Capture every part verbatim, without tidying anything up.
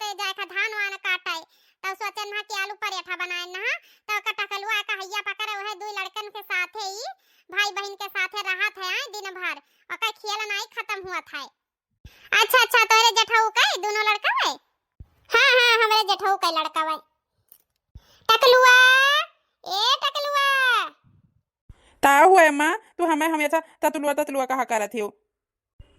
खेते जाए का धान वान काटे, तउ सोचेन हा कि आलू परेठा बनाएन हा। तउ ओकर टकलुआ का हइया पकड़े, उहे दुइ लड़कन के साथे ही, भाई बहिन के साथे रहत है, आए, दिन भर ओकर खेल नाई खतम हुअत है। अच्छा, अच्छा, तोरे जेठऊ के दुनो लड़का है? हाँ, हाँ, हमरे जेठऊ के लड़का है। टकलुआ, ए टकलुआ। का हुआ अम्मा, तू हमें हमेशा ततलुआ ततलुआ कहा करत हियो?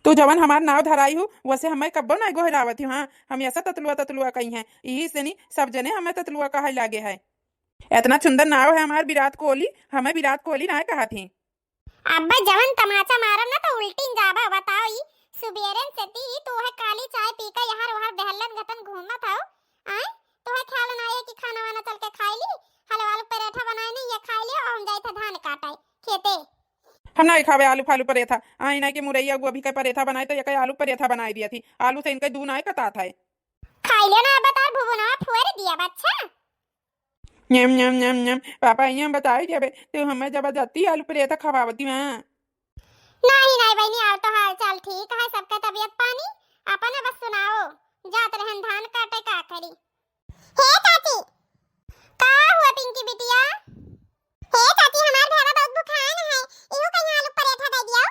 तू जवन हमार नाव धराई हू, वसे हमें कब्बो नाई गोहरावत हियो। हाँ, हमेशा ततलुआ ततलुआ कही है, यही से नी सब जने हमें ततलुआ कहे लागे है। इतना सुंदर नाव है हमार विराट कोहली, हमें विराट कोहली नाई कहत ही। अब्बे जवन तमाचा मारब ना तो उल्टिन जाबा। बताओ, ई सुबेरन से ती तू है काली चाय पी के यहर वहर दहलन घतन घूमत हौ। आय, तोहे ख्याल ना आए कि खाना वाना चल के खाई ली? हलवा आलू परेठा बनाए नहीं, ये खाई लियो, हम जाए थे धान काटे खेते। हम नाई खावे आलू फालू परेठा। आई ना कि मुरैया गोभी का परेठा बनाए तो ये आलू परेठा बनाए दिया थी। आलू से इनके दू नाई कतात है। खाई लियो ना, अब तार भुवनवा फुअर दिया बच्चा। न्यम, न्यम, न्यम, न्यम। पापा, ये हम बताई देबे, तू हमें जबरदस्ती आलू परेठा खवावती हैं। नहीं, नहीं बहनी, और तो हाल चाल ठीक है, सबके तबीयत पानी। अपन बस सुनाओ, जात रहन धान काटे का करी। हे चाची। का हुआ पिंकी बिटिया? हे चाची, हमार भैया बहुत भुखान है, इहू कहीं आलू परेठा दे दियो।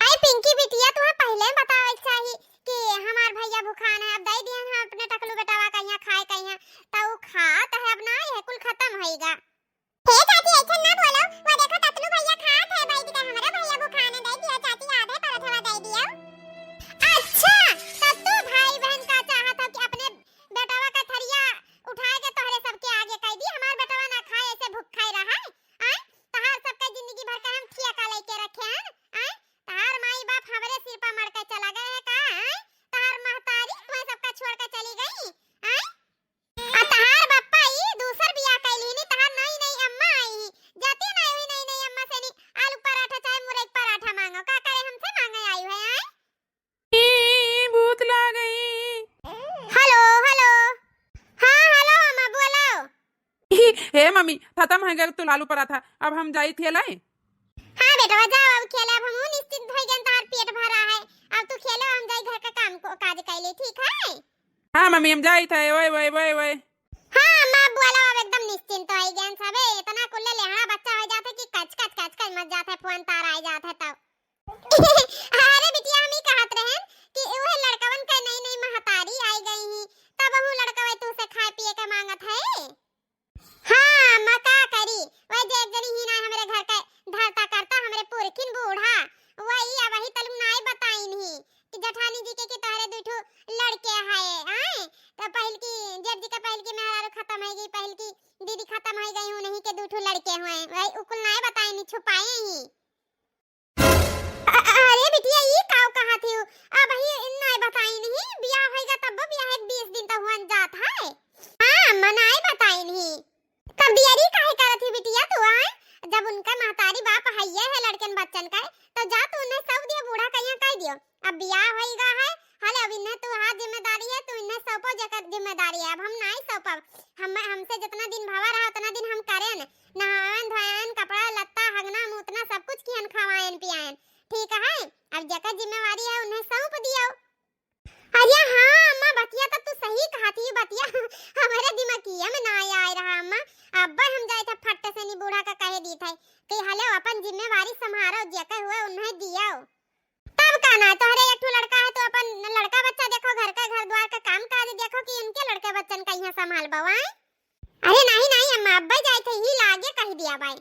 आई पिंकी बिटिया, तुम्हें पहले बतावे के चाही कि हमार भैया भुखान है, अब दे दिहन हम अपने टकलू बेटावा का यहाँ खाए का यहाँ, तो उ खात है, अब ना ये कुल खत्म होइगा। हे चाची, ऐसन ना बोलो, वो देखो टकलू भैया खात है, बैठ के हमरो भैया भुखान है, दे दियो चाची, आधे परोठवा दे दियो। अच्छा, तब तू भाई बहन का चाहत हो कि अपने बेटावा का थरिया उठाए के तोहरे सबके आगे कह दी, हमार बेटावा ना खाए, ऐसे भूखा ही रहा है। आय, तहार सबके जिंदगी भर का हम ठिया का लेके रखे हैं। आय, तहार माई बाप हमरे सिर पर मर के चला गए हैं का? आय, तहार महतारी तुम्हें सबका छोड़ के चली गई। आय, आ तहार बप्पा ई दूसर बियाह कैली नी, तहार नई नई अम्मा आई ही, जाती ना हुई नई नई अम्मा से नी आलू पराठा चाहे मुरई पराठा मांगो, का करे हमसे मांगे आई है? आय, ई, भूत ला गई। Hello, hello. हाँ, हेलो अम्मा, बोलो। हे मम्मी, खत्म हो गया तू आलू पराठा, अब हम जाई खेले। हाँ बेटवा, जाओ अब खेले, अब हमहू निश्चिंत हो गए, तहार पेट भरा है, अब तू खेलो, हम जाई घर का काम को काज कैले, ठीक है? हाँ मम्मी, हम जाई थे, ओए, ओए, ओए, ओए। हाँ अम्मा, बोलो, अब एकदम निश्चिंत हो गए सबे, इतना कुल्ले लेहड़ा बच्चा हो जाते कि कच, कच, कच, कच मच जाते, फोन तार आ जाते तब। अरे बिटिया, हम ही कहत रहन कि उहे लड़कवन के नई नई महतारी आई गई ही, तब हूँ लड़कवे तू से खाए पिए के मांगत है। हाँ, अम्मा का करी, वह जे एक जनी ही ना हमरे घर के धरता करता, हमरे पुरखिन बूढ़ा, वही अब वही तलुम नाई बताइन ही कि जेठानी जी के कि तोहरे दुठो लड़के है, आए, तो पहल की जेठ जी के पहल की मेहरारू खत्म हो गई, पहल की दीदी खत्म हो गई, उन्हीं के दुठो लड़के हुए, वही उकुल नाई बताइन ही, छुपाए ही। अ-, अरे बिटिया, ई काव कहा थी? अब ही नाय बताई नहीं, बियाह होइगा तब बियाह एक बीस दिन तो हुअन जात है। हाँ, मनाए बताई नहीं। तब बियरी काहे करत ही बिटिया तू, आए? जब उनका महतारी बाप हइये है लड़कन बच्चन का, तो जा तू उन्हें सब दियो, बूढ़ा कहिया कह दियो। अब बियाह होइगा है, हले अब इन्हें तू हाथ जिम्मेदारी है, तू इन्हें सौंपो जेकर जिम्मेदारी है, अब हम नाय सौंपब। हम, हमसे जितना दिन भवा रहा उतना दिन हम करेन, नहायन धोयन, कपड़ा लत्ता, हगना मूतना सब कुछ किहन, खवायन पियायन, ठीक है? अब जेकर जिम्मेवारी है उन्हें सौंप दियो। अरे हाँ अम्मा, बतिया तो तू सही कहा थी, बतिया हमरे दिमागिया में ना आए रहा अम्मा। अब हम जाए थे फट से नी बूढ़ा का कहे दी थे कि हले अपन जिम्मेवारी संभारो, जेकर हुए उन्हें दियो। तब का ना, तोहरे एक ठो लड़का है तो अपन लड़का बच्चा देखो, घर का घर द्वार का काम काज देखो कि इनके लड़के बच्चन का यहाँ संभाल बवाए। अरे नहीं नहीं अम्मा, अब्बे जाए थे ही लागे कह दिया बाई।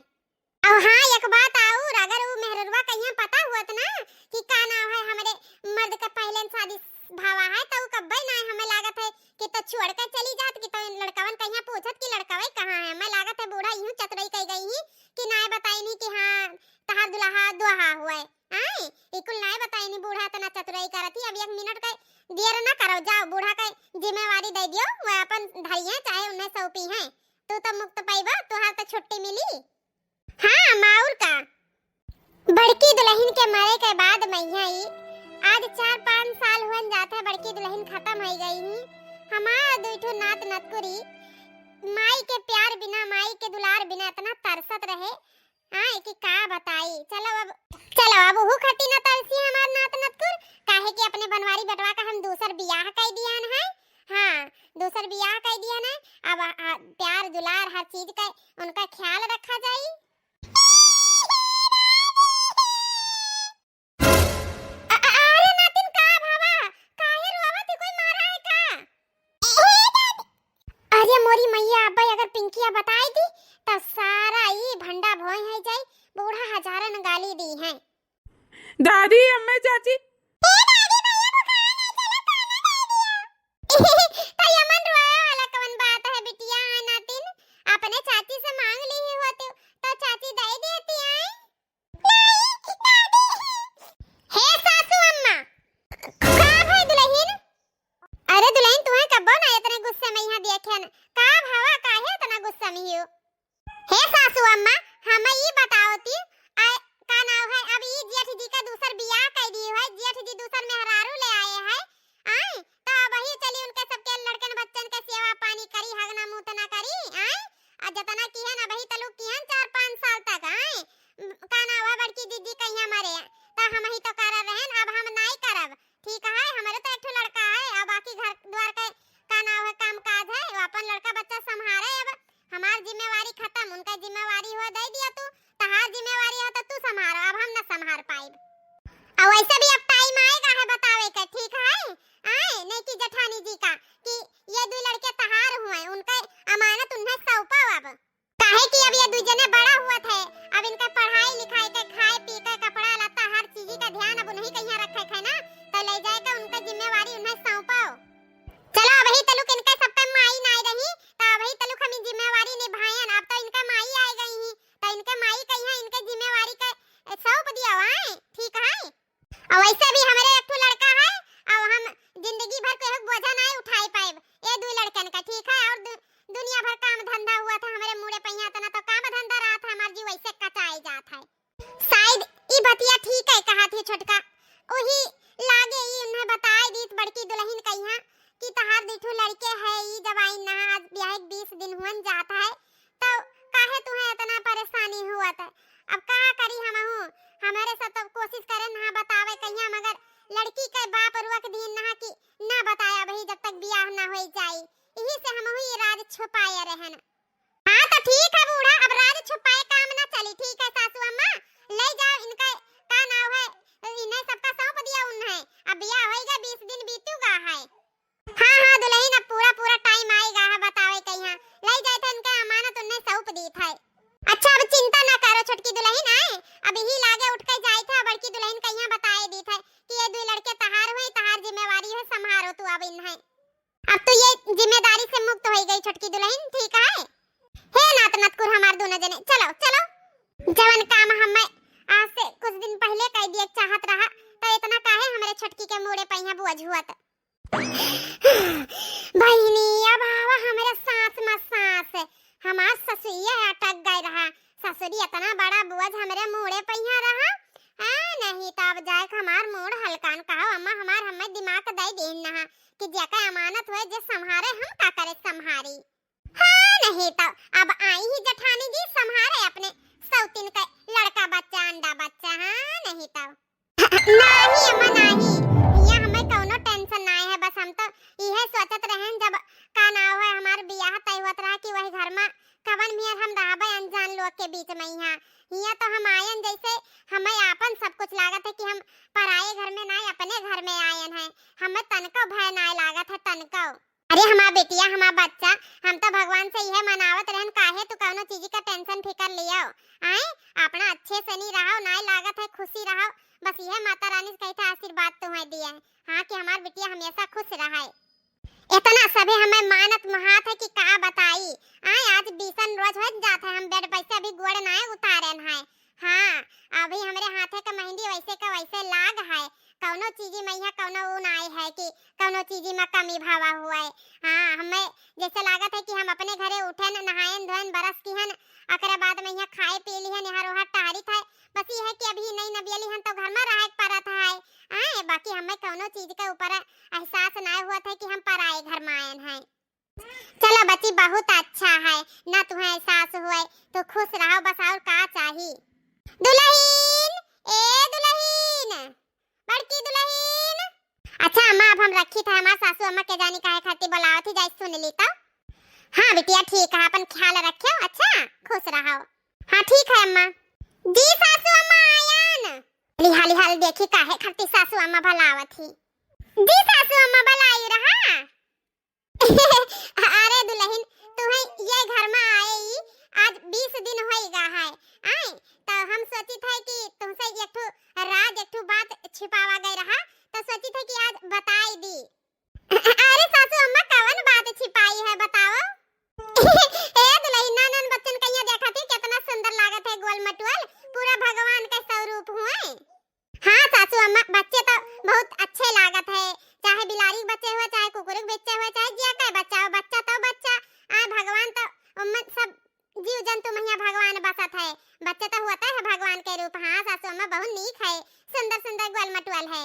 और हाँ, एक बात और, अगर वो मेहररुआ कहिया पता हुअत ना कि का नाम है हमरे मर्द का पहले शादी भावा है, तो वो कब्बे ना हमें लागत है कि तो छोड़ के चली जात, कि तो इन लड़कवन कहिया पूछत कि लड़कवे कहाँ है। हमें लागत है बूढ़ा यूं चतुराई कह गई ही कि ना बताई नहीं कि हाँ तहार दुल्हा दोहा हुआ है। आए, ई कुल नाय बताई नी, बूढ़ा इतना चतुराई करत ही। अब एक मिनट का देर ना करो, जाओ बूढ़ा का जिम्मेवारी दे दियो, वह अपन धरिए चाहे उन्हें सौंपी हैं। तू तो मुक्त पाइबा, तुहार तो छुट्टी मिली। हाँ, माउर का। बड़की दुल्हन के मरे के बाद मैया ई आज चार पाँच साल हुअन जात है, बड़की दुल्हन खत्म हो गई ही। हमार दुई ठो नात नतकुरी माई के प्यार बिना, माई के दुलार बिना इतना तरसत रहे, हाँ, कि का बताई। चलो अब चलो, अब उहू खटी न तरसी हमार नात नतकुर, काहे कि अपने बनवारी बेटवा का हम दूसर बियाह कइ दिहन है। हाँ, दूसर बियाह कइ दिहन है। अब, आ, प्यार दुलार हर चीज का उनका ख्याल रखा जाई। अ-, अ-, अरे नातिन, का भवा? काहे रोवत है? कोई मारा है का? अरे मोरी मैया, अब्बा अगर पिंकिया बताई दी, त सारा ई भंडा भोई है जाई, बूढ़ा हजारन गाली दी है। दादी, अम्मा, चाची। ए दादी, भैया को खाना दे, चलो खाना दे दिया। त यमन रोए वाला कवन बात है बिटिया, है नातिन? अपने चाची से मांग ली ही होती, तो चाची दे देती, आई। हे सासू अम्मा, का भई दुलहिन? अरे दुलहिन, तुहे कब्बो ना इतने गुस्से में यहाँ देखे न। का भवा, काहे इतना गुस्सा में हियो? हे सासू अम्मा, हम ई बताओ ती, आ, का नाव है, अब ई जेठ जी का दूसर बियाह कइ दी है, जेठ जी दूसर मेहरारू ले आए हैं, आए, तो अब वही चली उनके सबके लड़कन बच्चन के सेवा पानी करी, हगना मूतना करी, आए, आ जतना किहन अबही तलुक किहन चार पाँच साल तक, आए, का नाव है, बड़की दीदी कहिया मरे, तो हम ही तो कर रहन, अब हम नाई करब, ठीक है, हमरे तो एक ठो लड़का है, अब बाकी घर द्वार के का नाव है, काम काज है, वो अपन लड़का बच्चा संभारे, अब हमार जिम्मेवारी खत्म, उनका जिम्मेवारी हो दे दिया तू, तहार जिम्मेवारी हो तो तू संभारो, अब हम न संभार पाइब। और वैसे भी अब टाइम आएगा है बतावे के, ठीक है, आए, नहीं कि जेठानी जी का, कि ये दो लड़के तहार हुए, उनके अमानत उन्हें सौंपो अब। काहे कि अब ये दुई जने बड़ा हुआ थे, अब इनका पढ़ाई लिखाई के, खाए पी के, कपड़ा लत्ता, हर चीज का ध्यान अब उन्हीं के यहाँ रखे थे ना, तो ले जाए के उनका जिम्मेवारी उन्हें सौंपो। चलो, अबही तलुक इनका सबका माई नाई रही, तो अबही तलुक हम ई जिम्मेवारी निभायन। अब तो इनका माई आए गई ही, तो इनके माई के यहाँ इनके जिम्मेवारी के सौंप दिया हुआ है, ठीक है। और वैसे भी हमरे एक ठो लड़का है, और हम जिंदगी भर केहू के बोझा नाई उठाई पाएब, ये दो लड़कन का, ठीक है। और दु-, दुनिया भर काम धंधा हुआ था हमरे मूड़े पहिया, इतना तो काम धंधा रहा था, हमार जीव वैसे कचाई जात है। शायद ई बतिया ठीक है, कहा थी छोटका, ओही लागे ई उन्हें बताए दीत बड़की दुलहिन कहिया कि तहार दुई ठो लड़के है, ई जवाइन नहा, आज ब्याह के बीस दिन हुअन जात है, तो काहे तुहें इतना परेशानी हुआ था? अब का करी हमहू, हमारे सब तो कोशिश करे नहा बतावे कहिया, मगर लड़की के बाप रुआ के दीन नहा कि ना बताया भाई जब तक बियाह ना हो जाई, यही से हमहू ये राज छुपाए रहन। हाँ तो ठीक है बूढ़ा, अब राज छुपाए काम ना चली, ठीक है सासू अम्मा, ले जाओ इनका, का नाव है, इन्हें सबका सौंप दिया उन्हें, अब बियाह होइगा, बीस दिन बीतूगा है। हाँ, हाँ दुलहिन, अब पूरा, पूरा टाइम आएगा है बतावे के यहाँ, ले जाए थे इनके अमानत उन्हें सौंप दी थे। अच्छा अब चिंता ना करो छोटकी दुलहिन, आए, अब यही लागे उठ के जाए थे, बड़की दुलहिन के यहाँ बताए दी थे कि ये दो लड़के तहार हुए, तहार जिम्मेवारी है, संभारो तू अब इन्हें। अब तू ये जिम्मेदारी से मुक्त हो गई छोटकी दुलहिन, ठीक है? हे नात नतकुर हमार दोनों जने, चलो, चलो। जवन काम हम आज से कुछ दिन पहले कह दिए चाहत रहा, तो इतना काहे हमरे छोटकी के मूड़े पहिया बोझ हुआ त? बहिनी, अब आवा हमरे सास मा सास, हमार ससुरिया अटक गए रहा। ससुरी इतना बड़ा बोझ हमरे मूड़े पहिया रहा। हाँ, नहीं तो अब जाए के हमार मूड़ हल्कान कहो अम्मा, हमार हमें दिमाग दे देन नहा कि जेका अमानत होए जे संभारे, हम का करे संभारी। हाँ, नहीं तो अब आई ही जेठानी जी संभारे अपने सौतिन के लड़का बच्चा, अंडा बच्चा। हाँ, नहीं तो। नाही अम्मा, नाही, हियाँ हमें कौनो टेंशन नाही है, बस हम तो इहे सोचत रहन जब का नाव है हमार बियाह तय होत रहा कि वही घर मा कवन मियर हम रहबे अनजान लोग के बीच मा। हियाँ, हियाँ तो हम आयन जैसे हमें आपन सब कुछ लागत है कि हम पराए घर में नाही अपने घर में आयन है, हमें तनको भय नाही लागत है, तनको। अरे हमार बेटिया, हमार बच्चा, हम तो भगवान से इहे मनावत रहन, काहे तू कौनो चीज का टेंशन फिकर लियो, आए, अपना अच्छे से नहीं रहो, नाय लागत है, खुशी रहो, बस इहे माता रानी से कही था आशीर्वाद तुम्हें दिए, हाँ, कि हमार बिटिया हमेशा खुश रहे। इतना सभे हमें मानत महात है कि का बताई, आए, आज बीसन रोज हो जात है, हम बेड पर से अभी गोड़ नाय उतारन है, हाँ, अभी हमरे हाथे का मेहंदी वैसे का वैसे लाग है, कौनो चीजी मा यहाँ कौनो ऊ नाय है कि कौनो चीजी मा कमी भावा हुआ है। हाँ, हमें जैसे लागत है कि हम अपने घरे उठन, नहायन धोयन, brush किहन, ओकरे बाद मा यहाँ खाए पी लिहन, यहाँ रोहत टहरित है। बस ये है कि अभी नई नबियली हन तो घर मा रहे के परत है। हाँ, बाकी हमें कौनो चीज के ऊपर एहसास नाय हुआ था कि हम पराए घर मा आयन है। चलो बच्ची, बहुत अच्छा है ना, तुम्हें एहसास हुए तो खुश रहो, बस और का चाही। दुलहिन, ए दुलहिन, बड़की दुलहिन। अच्छा अम्मा, अब हम रखी था, हमार सासू अम्मा के जानी काहे खातिर बोलावत ही, जाई सुन ली तो। हाँ बिटिया, ठीक है, अपन ख्याल रखियो, अच्छा, खुश रहो। हाँ ठीक है अम्मा। जी सासू अम्मा आयन। लिहा लिहा देखी काहे खातिर सासू अम्मा बोलावत ही। जी सासू अम्मा बोलाई रहा। अरे दुलहिन, तुहैं ये घर मा आए ही आज बीस दिन होइगा है, आए, तो हम सोचित है कि तुमसे एक ठो राज, एक ठो बात छिपावा गए रहा, तो सोचित है कि आज बताई दी। अरे सासू अम्मा, कवन बात छिपाई है, बताओ। ए दुलहिन, नानन बच्चन कहिया देखत ही, कितना सुंदर लागत है गोल मटोल, पूरा भगवान के स्वरूप हुए। हाँ सासू अम्मा, बच्चे तो बहुत अच्छे लागत है, चाहे बिलारी के बच्चे हुए, चाहे कुकुर के बच्चे हुए, चाहे जिया के बच्चा हो, बच्चा तो बच्चा। आ भगवान तो उम्मन सब जीव जंतु महिया भगवान बसत है, बच्चे तो होते हैं भगवान के रूप। हाँ सासू अम्मा, बहुत नीक है, सुंदर सुंदर गोल मटोल है,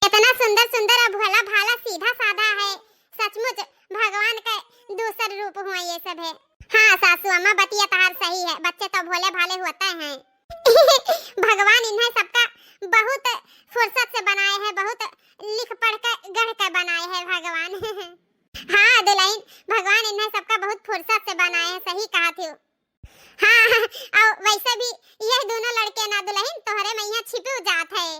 इतना सुंदर सुंदर और भोला भाला सीधा साधा है, सचमुच भगवान का दूसर रूप हुआ ये सब है। हाँ सासू अम्मा, बतिया तहार सही है, बच्चे तो भोले भाले होते हैं। भगवान इन्हें सबका बहुत फुर्सत से बनाए हैं, बहुत लिख पढ़ के गढ़ के बनाए हैं भगवान। हाँ दुलहिन, भगवान इन्हें सबका बहुत फुर्सत से बनाए हैं, सही कहा थी। हाँ, और वैसे भी ये दोनों लड़के ना दुलहिन तोहरे मैया छिपे जात है।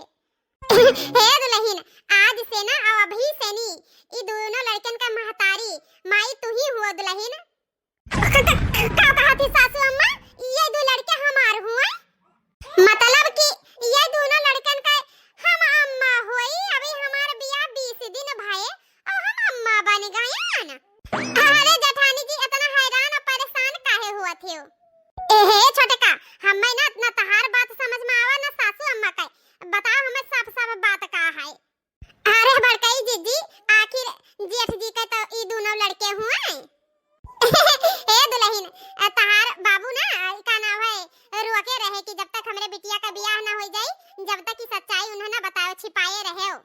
हे दुलहिन, आज से ना और अभी से नी, ई दोनों लड़कन का महतारी माई तू ही हुआ दुलहिन। क-, क-, का कहा थी सासू अम्मा? ये दो लड़के हमार हुए? मतलब कि ये दोनों लड़कन का हम अम्मा होई, अभी हमार बियाह बीस दिन भये और हम अम्मा बन गयन। अरे जेठानी जी, इतना हैरान और परेशान काहे हुआ थे? एहे छोटका, हमें ना, ना तहार बात समझ में आवा, ना सासू अम्मा का। बताओ हमें साफ साफ बात का है। अरे बड़कई जीजी, आखिर जेठ जी के तो ई दोनों लड़के हुए। ए दुलहिन, अ, तहार बाबू ना, अ, का नाम है, रोके रहे कि जब तक हमरे बिटिया का बियाह ना हो जाई, जब तक की सच्चाई उन्हें ना बताओ, छिपाए रहे हो।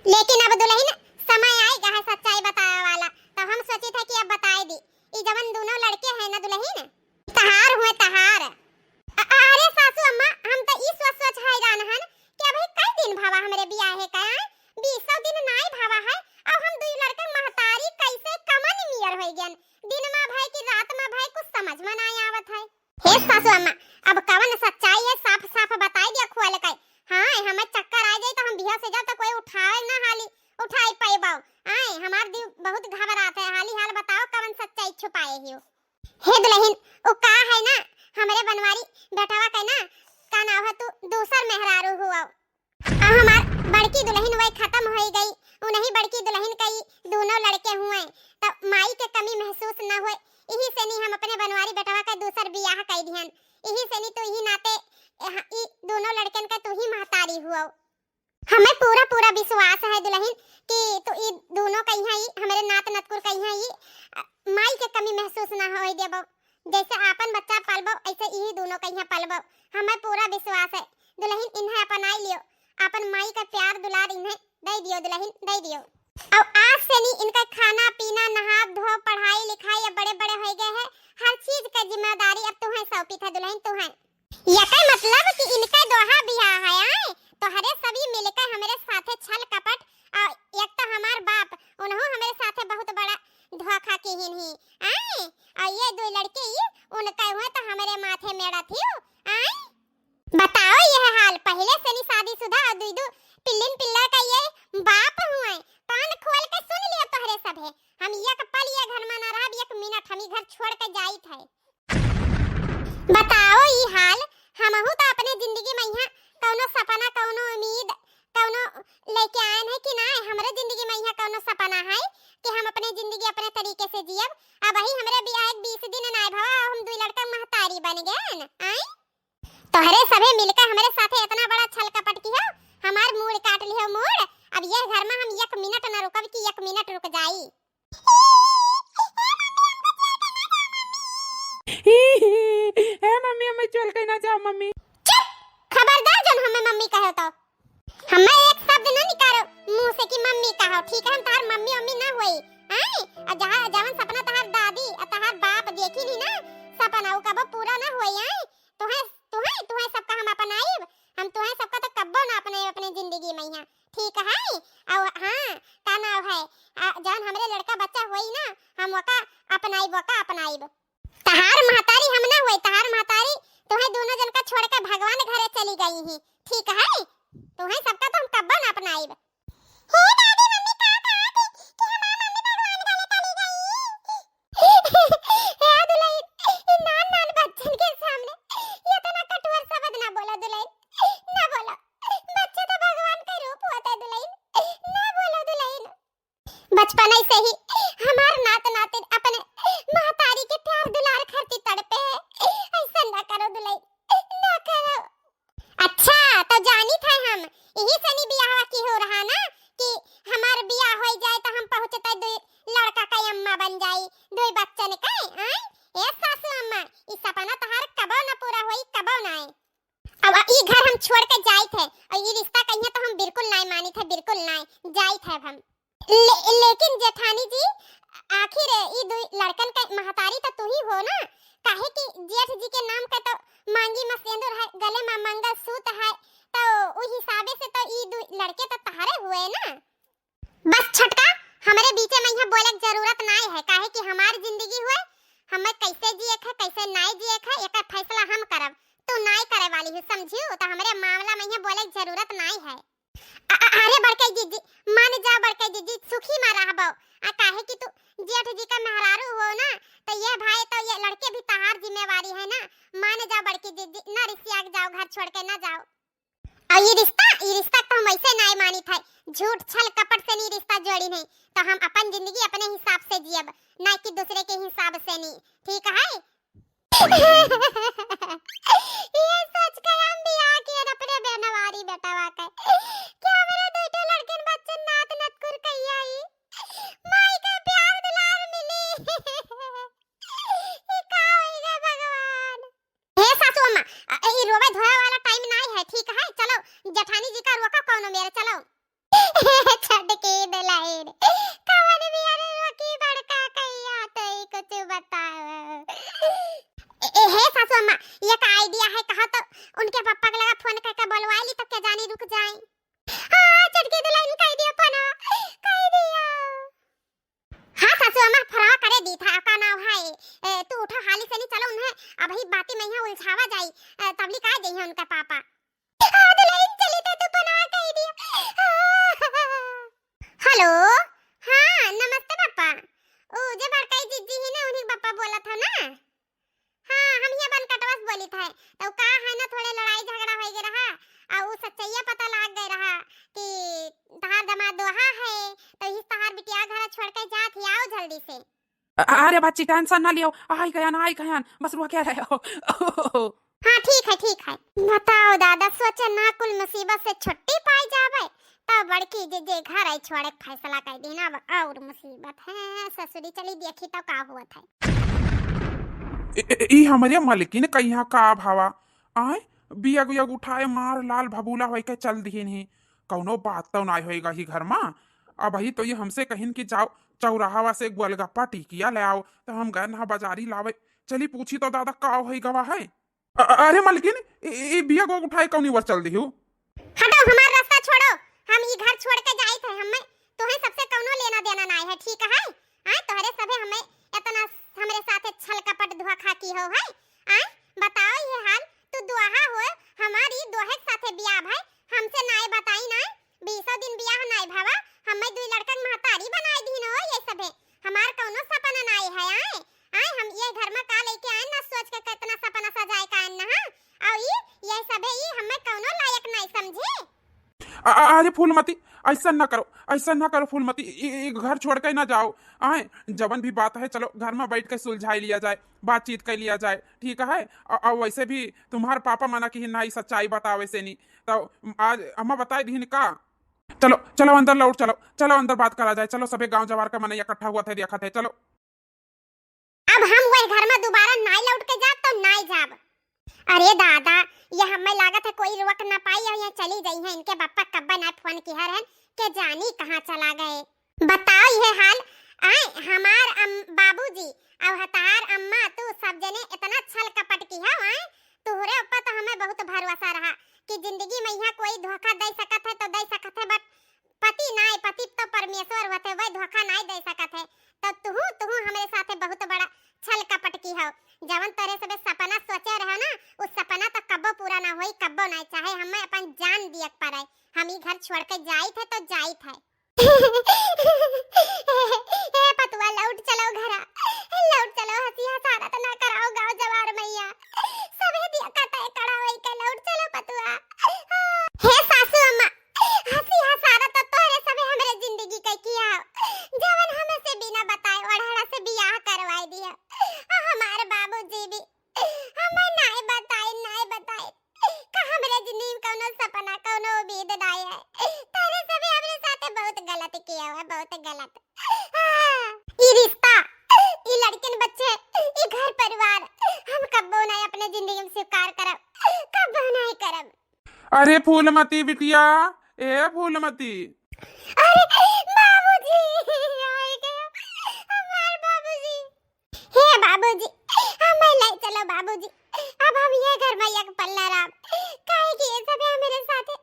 लेकिन अब दुलहिन समय आए गा है सच्चाई बतावे वाला, तो हम सोची था कि अब बताए दी। ई जवन दोनों लड़के हैं ना दुलहिन, तहार हुए तहार। अ-, अरे सासू अम्मा, हम तो ई सोच सोच हैरान हन कि अबही कई दिन भवा हमरे बियाहे का, आए? बीसों दिन नाई भवा है, अब हम दुई लड़का महतारी कैसे कमन नियर होई गयन। दिन मा भय कि रात मा भय, कुछ समझ में नाई आवत है। हे सासू अम्मा, अब कवन सच्चाई है, साफ साफ बताई दिया खोल के। हाँ, हमें चक्कर आ जाई तो हम बियाह से जाओ तो कोई उठाए ना हाली, उठाई पाइबो। आए, हमार दिल बहुत घबरात है, हाली हाल बताओ कवन सच्चाई छुपाए हियो। हे दुलहिन, उ का है ना, हमरे बनवारी बेटवा के ना, का नाव है तू, दूसर मेहरारू हुआ। आ हमार बड़की दुलहिन वही खतम होई गई, उन्हीं बड़की दुलहिन का ई दोनों लड़के हुए, तो माई के कमी महसूस न होए, इही से नी हम अपने बनवारी बेटवा का दूसर बियाह कई दिहन, इही से नी तो इही नाते ए, ह-, ई दोनों लड़कन का तू ही महतारी हुआ। हमें पूरा पूरा विश्वास है दुलहिन कि तू ई दोनों कहिया ई हमरे नात नतकुर कहिया ई, अ, माई के कमी महसूस ना होए देबो। जैसे आपन बच्चा पालबो ऐसे ई दोनों कहिया पालबो। हमें पूरा विश्वास है दुलहिन, इन्हें अपनाई लियो, आपन माई का प्यार दुलार इन्हें दे दियो दुलहिन, दे दियो। और आज से नी इनका खाना पीना, नहा धो, पढ़ाई लिखाई, अब बड़े बड़े हो गए हैं, हर चीज का जिम्मेदारी अब तुम्हें सौंपी था दुलहिन, तुम्हें। यकै मतलब कि इनकै दोहा बियाह है, आए? तोहरे सभी मिलकै हमरे साथे छल कपट, आ एक तो हमार बाप, उनहू हमरे साथे बहुत बड़ा धोखा किहिन ही, आए? आ ये दुई लड़के ई उनकै हुए तो हमरे माथे मेड़त ही, आए? बताओ यह हाल, पहिले से नी शादीशुदा और दुई दो पिल्लिन पिल्ला का ये बाप हुए, कान खोल के सुन लियो तोहरे सभे, हम एक पल ये घर में ना रहब, एक मिनट हम ई घर छोड़ के जाइत है। बताओ ई हाल, हमहू तो अपने जिंदगी में यहाँ कौनो सपना, कौनो उम्मीद, कौनो लेके आयन है कि ना? हमरे जिंदगी में यहाँ कौनो सपना है कि हम अपने जिंदगी अपने तरीके से जियब? अबही हमरे बियाह एक बीस दिन ना भवा, हम दुई लड़का महतारी बन गए न, आए? तोहरे सभे मिलकर हमरे साथे इतना बड़ा छल कपट किहो, हमार मूड़ काट लिहो मूड़। अब ये घर में हम एक मिनट ना रुकब कि एक मिनट रुक जाई। ए मम्मी, हमें चल के ना जाओ मम्मी। चुप! खबरदार जन हमें मम्मी कहो तो। हमें एक शब्द ना निकालो मुंह से कि मम्मी कहो, ठीक है? हम तहार मम्मी, मम्मी ना होई, आए? और जहाँ, जवन सपना तहार दादी और तहार बाप देखी नी ना, सपना वो कबो पूरा ना होई, आए? तुहें, तुहें, तुहें सबका हम अपनाइब, हम तुहें सबका तो जिंदगी मइहाँ, ठीक है? अउ हाँ, का नाव है, आ, जौन हमरे लड़का बच्चा होई ना, हम ओका अपनाइब, ओका अपनाइब। तहार महतारी हम ना होई, तहार महतारी तोहे दोनों जन का छोड़ के भगवान घरे चली गई ही, ठीक है? तोहे सबका तो हम कब्बो ना अपनाइब। हे दादी, मम्मी का कहा थी कि हमार मम्मी भगवान घरे चली गई? हे दुलहिन, इ नान नान बच्चन के सामने इतना कठोर शब्द ना बोलो दुलहिन, ना बोलो। बच्चे तो भगवान का रूप होत है दुलहिन, ना बोलो दुलहिन। बचपन से ही हमार नात नातिन अपने महतारी के प्यार दुलार खातिर तड़पे है। ऐसा ना करो दुलहिन, ना करो। अच्छा, तो जानित है हम, यही सनी बियाह की हो रहा ना कि हमार बियाह होई जाए तो हम पहुँचते दुई लड़का के अम्मा बन जाई, दुई बच्चन के, आय? ए सासू अम्मा, ई सपना तहार कबो न पूरा होई, कबो नाय। अब ई घर हम छोड़ के जाइत है, और ई रिश्ता कहिए तो हम बिल्कुल नाय मानित है, बिल्कुल नाय, जाइत है अब हम। ले, लेकिन जेठानी जी, आखिर ई दुई लड़कन के महतारी तो तू ही हो ना, काहे कि जेठ जी के नाम का तो मांगी में सेंदूर है, गले में मंगलसूत्र है, तो उ हिसाबे से तो ई दुई लड़के तो तहारे हुए ना। बस छोटका, हमरे बीचे में यहाँ बोले के जरूरत नाय है, काहे कि हमार जिंदगी हुए, हमें कैसे जिए के है, कैसे नाय जिए के है, एकर फैसला हम करब, तू नाय करे वाली हो, समझियो? तो हमरे मामला में यहाँ बोले के जरूरत नाय है। अ-, अ-, अरे बड़कई जिज्जी, मान जा बड़कई जिज्जी, सुखी मा रहबो। आ काहे कि तू जेठ जी का मेहरारू हो ना, तो ये भाई तो ये लड़के भी तहार जिम्मेवारी है ना। मान जा बड़की जिज्जी, ना रिसिया के जाओ, घर छोड़ के ना जाओ। और ये रिश्ता, ये रिश्ता तो हम ऐसे नाय मानित है, झूठ छल कपट से नहीं रिश्ता जोड़ी नहीं, तो हम अपन जिंदगी अपने हिसाब से जियब, ना कि दूसरे के हिसाब से नहीं, ठीक है? ये सोच के हम बियाह किए अपने बेनवारी बेटवा के। क्या मेरे दो ठो लड़किन बच्चन नात नतकुर कहिया ई? माई के प्यार दुलार मिली। ई का होई रे भगवान? हे सासू अम्मा, अ, ई रोवे धोए वाला टाइम नाय है, ठीक है? चलो, जेठानी जी का रोका कौनो मेरे, चलो। छोटकी दुलहिन, कवन बिया रे रोकी बड़का कहिया, तो ई कुछ बताओ। ए, ए, हे सासू अम्मा, एक आइडिया है, कहा तो उनके पप्पा के लगा फोन करके बोलवाई ली तो के जानी रुक जाए। हाँ, छोटकी दुलहिन कह दिया फोन, कह दिया। हाँ सासू अम्मा, फरवा करे दी था, का नाव है? ए, तू उठा हाली से नहीं, चलो उन्हें अबही बाती में यहाँ उलझावा जाई, ए, तबली का जइहे उनका पापा। हाँ दुलहिन, चली तो तू पनाह कह दिया। हेलो, हाँ नमस्ते पापा। ओ जे बड़काई जिज्जी ही ना, उन्हीं पापा बोला था ना। हाँ, हम ये बन कटवस बोली था, तो का है ना, थोड़े लड़ाई झगड़ा हो गए रहा, और वो सच्चाइया पता लाग गए रहा कि तहार दामाद दोहा है, तो इस तहार बिटिया घर छोड़ के जात ही, आओ जल्दी से। अ-, अरे बच्ची, टेंशन ना लियो, आई गयन, आई गयन, बस रुआ क्या रहे हो। हाँ ठीक है, ठीक है। बताओ दादा, सोचे ना कुल मुसीबत से छुट्टी पाई जावे, तब बड़की जिज्जी घर आई छोड़े के फैसला कर दी ना, अब और मुसीबत है ससुरी। चली देखी तो का हुआ था। ए, ए, ई हमरे मलकिन कहिया का भावा, आए बियग उयग उठाए मार लाल भबूला होई के चल दिहिन ही। कौनो बात तो नाय होएगा ही घर मा। अबही तो ये हमसे कहिन कि जाओ चौराहावा से गोलगप्पा टिकिया ले आओ, तो हम गए ना बाजारी लावे। चली पूछी तो दादा का होई गवा है। अ-, अ-, अरे मलकिन, ए, ए, बियग उठाए कौनी वर चल दिहू? हटो, हमार रास्ता छोड़ो, हम ई घर छोड़ के जाइत है, हमें तोहे सबसे कौनो लेना देना नाय है, ठीक है? आए तोहरे सभे हमें इतना हमरे साथे छल कपट धोखा की हो है, आए बताओ ये हाल, तू दुआहा हो, हमारी दोहे के साथे बियाह है, हमसे नाय बताई नाय, बीसों दिन बियाह नाय भावा, हमें दुई लड़कन महतारी बनाए दीन हो ये सभे, हमार कौनो सपना नाय है, आए, आए हम ये घर में का लेके आए ना सोच के कितना सपना सजाए का आए ना, हाँ? और ई, ये सभे ई हमें कौनो लायक नाय समझे। अ-, अ-, अरे फूलमती, ऐसा ना करो, ऐसा ना करो फूलमती, ई, ई घर छोड़ के ना जाओ। आए, जवन भी बात है, चलो घर में बैठ के सुलझाई लिया जाए, बातचीत कर लिया जाए, ठीक है? अ-, अ, वैसे भी तुम्हार पापा मना की ना ई सच्चाई बतावे से नहीं, तो आज अम्मा बताए दीन का। चलो, चलो अंदर लौट चलो, चलो अंदर बात करा जाए, चलो सभे गांव जवार का मनई इकट्ठा हुआ थे, देखा थे, चलो। अब हम वह घर में दोबारा नाय लौट के जाब तो नाय जाब। अरे दादा, ये हमें लागत है कोई रोक ना पाई और ये चली गई है। इनके बापा कब्बा ना फोन किहा रहन, के जानी कहाँ चला गए। बताओ ये हाल, आए हमार अम, बाबूजी और हतार अम्मा, तू सब जने इतना छल कपट किहा, आए तोहरे ऊपर तो हमें बहुत भरोसा रहा, कि जिंदगी में यहाँ कोई धोखा दे सकत है तो दे सकत है, but पति नाय, पति तो परमेश्वर होते, वह धोखा नाय दे सकत है। तो तुहू, तुहू हमरे साथे बहुत बड़ा छल कपट की हो। जवन तोरे सबे सपना सोचे रहो ना, उ सपना तो कब्बो पूरा ना होई, कब्बो नाय, चाहे हमें अपन जान दिए के पड़े। हम ई घर छोड़ के जाइत है तो जाइत है। ए पतुआ, लौट चलो घरा, लौट चलो, हंसी हसारत ना कराओ गाँव जवार मैया। सभे दिया कतई कड़ा होई के लौट चलो पतुआ। हे सासू अम्मा, हंसी हसारत तो तोहरे सभे हमरे जिंदगी के किया, जवन हमें से बिना बताए ओढ़ड़ा से बियाह करवाई दिया। आ हमार बाबूजी भी हमें नाय बताए, नाय बताए। का हमरे जिंदगी में कौनो सपना, कौनो उम्मीद नाय है। तोहरे सभे हमरे साथे बहुत गलत किया हुआ, बहुत गलत। हाँ, ई रिश्ता, ई लड़किन बच्चे, ई घर परिवार हम कब्बो नाय अपने जिंदगी में स्वीकार करब, कब्बो नाय करब। अरे फूलमती बिटिया, ए फूलमती। अरे बाबूजी, आए गए हमार बाबूजी। हे बाबूजी, हमें ले चलो बाबूजी, अब हम ये घर में एक पल ना रहब, काहे कि ये सब हमरे साथे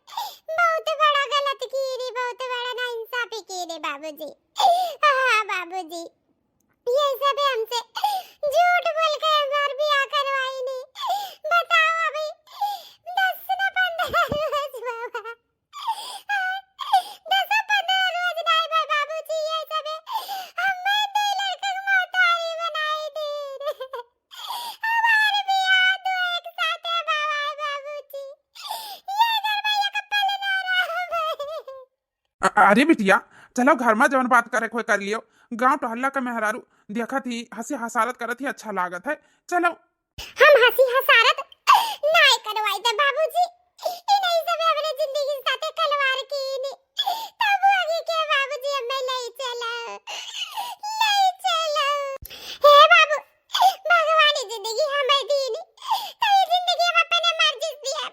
बहुत बड़ा गलत की रे, बहुत बड़ा नाइंसाफी की रे बाबूजी। हाँ बाबूजी, ये सब हमसे झूठ बोल के हमार बियाह करवाई नहीं। बताओ अभी दस ना पन्द्रह रोज बाबा, दस पन्द्रह रोज नाय बा बाबूजी, ये सबे हमें तो लड़का के महतारी बनाई दी। हमार बियाह तो एक साथे भवाए बाबूजी, ये घर में एक पल ना रहब। अ-, अरे बिटिया, चलो घर में जवन बात करे के होए कर लियो। गाँव टहल्ला के मेहरारू देखत ही, हंसी हसारत करत ही, अच्छा लागत है। चलो। हम हंसी हसारत नाय करवाई दे बाबूजी। ई नहीं सब हमरे जिंदगी के साथे खिलवाड़ कीनी। तब आगे के बाबूजी हमें ले चलो, ले चलो। हे बाबू, भगवान ई जिंदगी हमें दीनी, तो ये जिंदगी हम अपने मर्जी से दिया।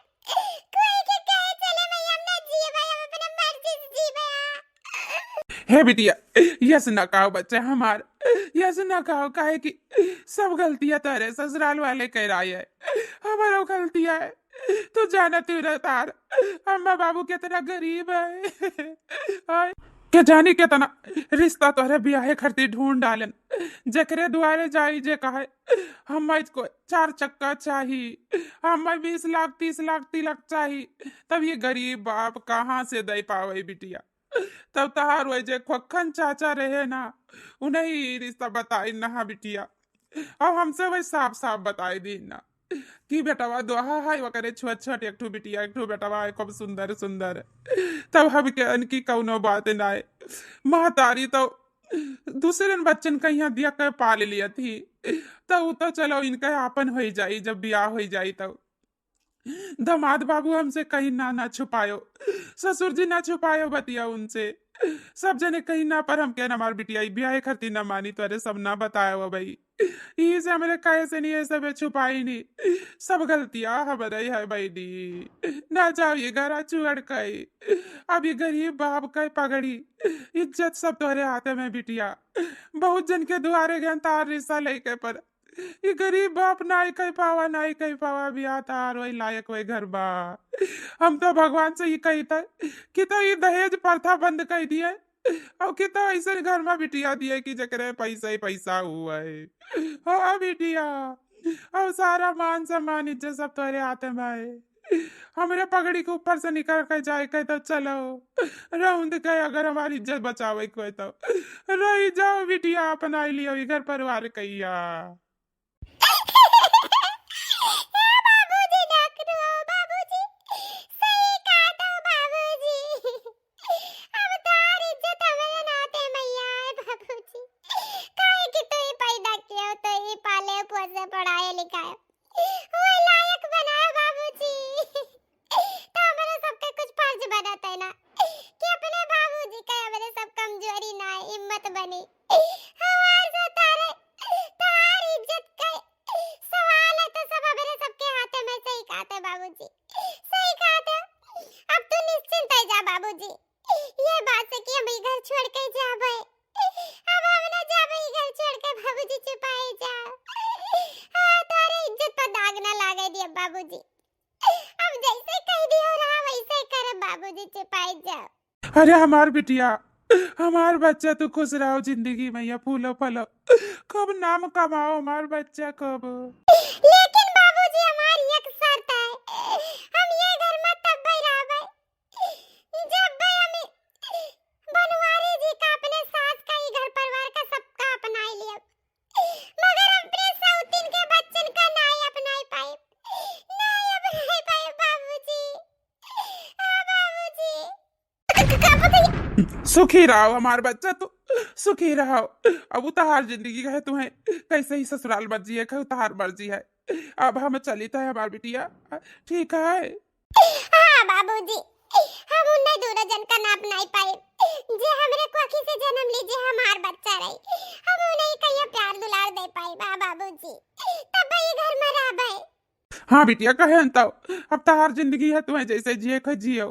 कोई के कहे चले मैं हम ना जिए भाई, हम अपने मर्जी से जीवे। हे बिटिया, यस ना कहो बच्चा हमार, यस ना कहो, काहे कि सब गलतियाँ तोरे ससुराल वाले के राय है, हमारो गलतियाँ है। तू जानत ही रहतार, अम्मा बाबू कितना गरीब है। आय, के जानी कितना रिश्ता तोहरे बियाहे खातिर ढूंढ डालन, जेकरे दुआरे जाई जे कहे, "हमें इसको चार चक्का चाही, हमें बीस लाख, तीस लाख तिलक चाही।" तब ये गरीब बाप कहाँ से दे पावे बिटिया? तब तहार वही जे खोखन चाचा रहे ना, उन्हें ही रिश्ता बताई ना बिटिया। अब हमसे वही साफ साफ बताई दी ना कि बेटवा दोहा है, ओकरे छोट छोट एक ठो बिटिया, एक ठो बेटवा है, खूब सुंदर सुंदर। तब हमके अनकी कौनो बात ना है। महतारी तो दूसरे बच्चन का यहाँ दिया के पाल लिया थी, तो उ तो चलो इनका आपन हो जाई, जब बियाह हो जाई तब। दामाद बाबू हमसे कहीं ना, ना छुपायो, ससुर जी ना छुपायो बतिया उनसे। सब जने कहीं ना, पर हमके ना हमार बिटिया ई बियाहे खातिर ना मानी, तोरे सब ना बतायो भाई। यही से हमरे कहे से नहीं, ये सब छुपाई नहीं, सब गलतियाँ हमरे है बहनी। ना जाओ ये घर छोड़ के, अब ये गरीब बाप का पगड़ी, इज्जत सब तोरे हाथे में बिटिया। बहुत जन के दुआरे गए तार रिश्ता लेके, पर ये गरीब बाप नाई कह पावा, नाई कह पावा, बियाह तार वही लायक वही घर बा। हम तो भगवान से ये कही था कि तो ये दहेज प्रथा बंद कर दिए, और कि तो ऐसे घर में बिटिया दिए कि जकरे पैसा ही पैसा हुआ है। हाँ बिटिया, अब सारा मान सम्मान इज्जत सब तोरे हाथ में है। हमरे पगड़ी के ऊपर से निकल के जाए के तो चलो, रौंद के अगर हमारी इज्जत बचावे के होए तो रही जाओ बिटिया, अपनाई लियो ई घर परिवार कहिया। ए बाबूजी, ना करो बाबूजी, सही कहा तो बाबूजी। अब तार इज्जत हमरे नाते मैया है बाबूजी, काहे कि तू ही पैदा किया, तू ही पाले पोसे पढ़ाए लिखाए, वो लायक बनाए बाबूजी। तो हमरे सबके कुछ फर्ज बनत है ना कि अपने बाबूजी के हमरे सब कमजोरी ना है, हिम्मत बनी। हमार से तारे, तार इज्जत के सवाल है तो सब हमरे सबके हाथे में, सही कहते बाबूजी, सही कहते। अब तू निश्चिंत है जा बाबूजी, ये बात से कि हम ई घर छोड़ के जाबे, अब हम ना जाबे ई घर छोड़ के बाबूजी, चुपाई जा। हाँ, तारे इज्जत पर दाग ना लागे दिया बाबूजी। अब जैसे कह दिया अरे हमार बिटिया, हमार बच्चा, तू खुश रहो जिंदगी में, या फूलो फलो, खूब नाम कमाओ हमार बच्चा, खूब। लेकिन बाबूजी, हमार एक शर्त है, हम ये घर में तब्बे रहबे, जब हम बनवारी जी का, अपने सास का, ई घर परिवार का, सबका अपनाई लियब, मगर अपने सौतीन के बच्चन का नाई अपनाई पाइब, नाई अपनाई पाइब बाबूजी। हाँ बाबूजी। क-, क-, का पता है? सुखी रहो हमार बच्चा, तू सुखी रहो। अब उ तहार जिंदगी है, तुम्हें कैसे ही ससुराल मर्जी है, कहू तहार मर्जी है। अब हम चलित है हमार बिटिया, ठीक है? हाँ बाबूजी, हम उन्हें दूनो जन का नाप नाई पाए, जे हमरे कोखी से जन्म ली, जे हमार बच्चा रही, हम उन्हें कहियो प्यार दुलार दे पाए बा बाबूजी, तब ये घर में रहबे। हाँ बिटिया, कहे न तो, अब तहार जिंदगी है, तुम्हें जैसे जिए के जियो,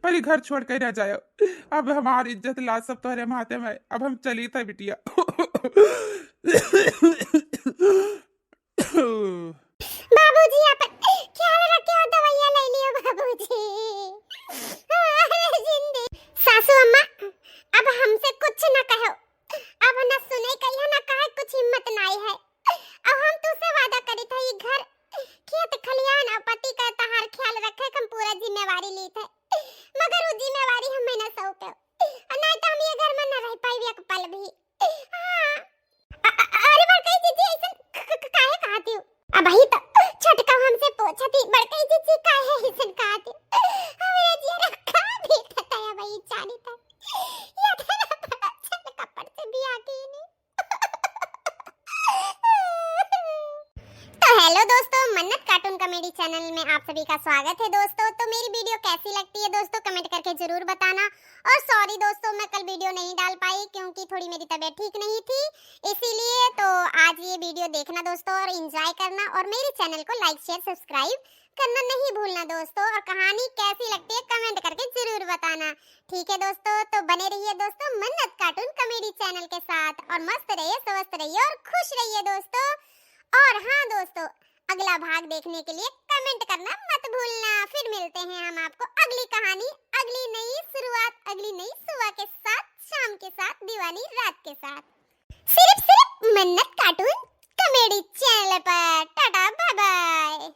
पर ई घर छोड़ के ना जायो। अब हमार इज्जत लाज सब तोहरे माथे में, अब हम चलित है बिटिया। बाबूजी, अपन ख्याल रखियो, दवाइयाँ ले लियो बाबूजी। अरे जिंदगी। सासू अम्मा, अब हमसे कुछ न कहो, अब न सुने कहियो, न कहे कुछ हिम्मत नाई है। अब हम तुसे वादा करित है, ई घर, खेत खलियान और पति का तहार ख्याल रखे के हम पूरा जिम्मेवारी लीत है, मगर वो जिम्मेवारी हमें न सौंपे, और ना तो हम ये घर में न रह पाई एक पल भी। हाँ। अ-, अ-, अरे बड़कई जीजी, ऐसन क-, क-, क-, काहे कहत हो? अबही तो छोटका हमसे पूछत ही, बड़कई जीजी काहे ऐसन कहत हो? हमरे जियरा का भी थता है भाई, जानी था। ये तो ना पता चल कपड़ से भी आके ही नहीं। तो हेलो दोस्तों, मन्नत कार्टून कॉमेडी चैनल में आप सभी का स्वागत है दोस्तों। तो मेरी वीडियो कैसी लगती है दोस्तों, कमेंट करके जरूर बताना। और सॉरी दोस्तों, मैं कल वीडियो नहीं डाल पाई क्योंकि थोड़ी मेरी तबीयत ठीक नहीं थी, इसीलिए। तो आज ये वीडियो देखना दोस्तों और एंजॉय करना, और मेरे चैनल को लाइक, शेयर, सब्सक्राइब करना नहीं भूलना दोस्तों। और कहानी कैसी लगती है, कमेंट करके जरूर बताना, ठीक है दोस्तों? तो बने रहिए दोस्तों मन्नत कार्टून कॉमेडी चैनल के साथ, और मस्त रहिए, स्वस्थ रहिए और खुश रहिए दोस्तों। और हाँ दोस्तों, अगला भाग देखने के लिए कमेंट करना मत भूलना। फिर मिलते हैं हम आपको अगली कहानी, अगली नई शुरुआत, अगली नई सुबह के साथ, शाम के साथ, दीवानी रात के साथ, सिर्फ सिर्फ मन्नत कार्टून कॉमेडी चैनल पर। Tata, bye bye.